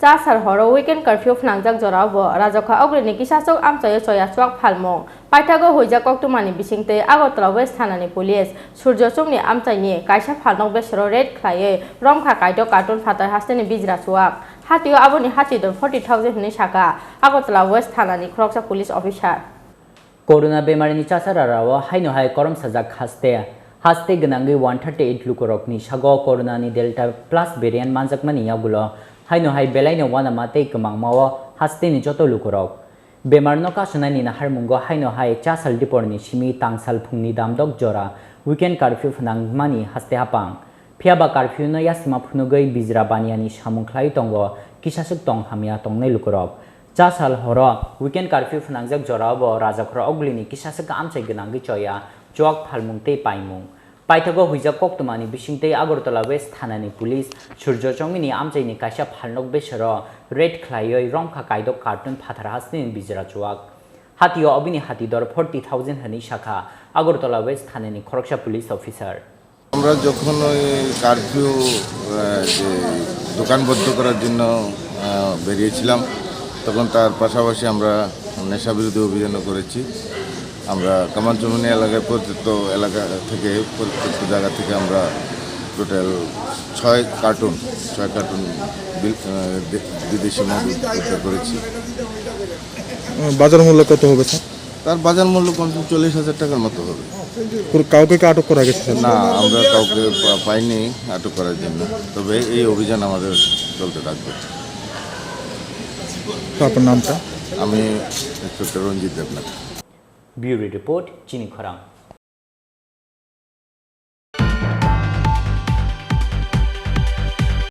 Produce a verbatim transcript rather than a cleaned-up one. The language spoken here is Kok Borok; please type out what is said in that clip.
Chasal horo weekend curfew phnangjak jorao bo Rajakha Ogulini kisaswk amchaio choya chuak phalmung. Paithago huijak koktwmani bisingtwi Agartala West thanani police Surjo Chongni amchaini kaisa phalnok besero raid khlaiwi romkha kaitor carton phatar hasteni bijra chuak. Hatio aboni hatidor forty thousand hwnwi sakha Agartala West thanani khoroksa police officer. Corona bemarini chasararao haino hai koromsajak haste. Haste gwnangwi one thirty eight lukurokni sago Coronani Delta plus variant manjakmani yagulo haino hai belaino uanama tei kwmangmao hasteni joto lukurok. Bemarno kasunani naharmungo haino hai chasal diporni simi tangsal phungni damdok jora weekend curfew phnangmani haste hapang. Phiyaba curfew no yasima phunugwi bijra baniani samung khlai tongo kisaswk tong hamya tongnai lukurok. Chasal horo weekend curfew phnangjak jorao bo Rajakhor Ogulini kisaswk amchai gwnangwi choya chuak phalmung tei paimung. Paithago huijak koktwmani bisingtwi Agartala West thanani police Surjo Chongmini amchaini kaisa phalnok besero raid khlaiwi romkha kaidok carton phatar hasteni bijra chuak. Hatio obini hatidor forty thousand hwnwi sakha Agartala West thanani khoroksa police officer. আমরা যখন ওই কারফিউ, আহ, যে দোকান বন্ধ করার জন্য, আহ, বেরিয়েছিলাম, তখন তার পাশাপাশি আমরা নেশা বিরোধী অভিযানও করেছি। আমরা কামানচুমনি এলাকায় পরিত্যক্ত এলাকা থেকে, পরিত্যক্ত জায়গা থেকে আমরা টোটাল ছয় কার্টুন, ছয় কার্টুন বিল-, আহ, দে-, বিদেশি মদ উদ্ধার করেছি। উম, বাজার মূল্য কত হবে, স্যার? তার বাজার মূল্য কমসে কম চল্লিশ হাজার টাকার মতো হবে। পুরো কাউকে কি আটক করা গেছে, স্যার? না, আমরা কাউকে পা-, পাইনি আটক করার জন্য, তবে এই অভিযান আমাদের চলতে থাকবে। তো আপনার নামটা? আমি ইন্সপেক্টর Ranjit Debnath. Bureau Report, Chini Khorang.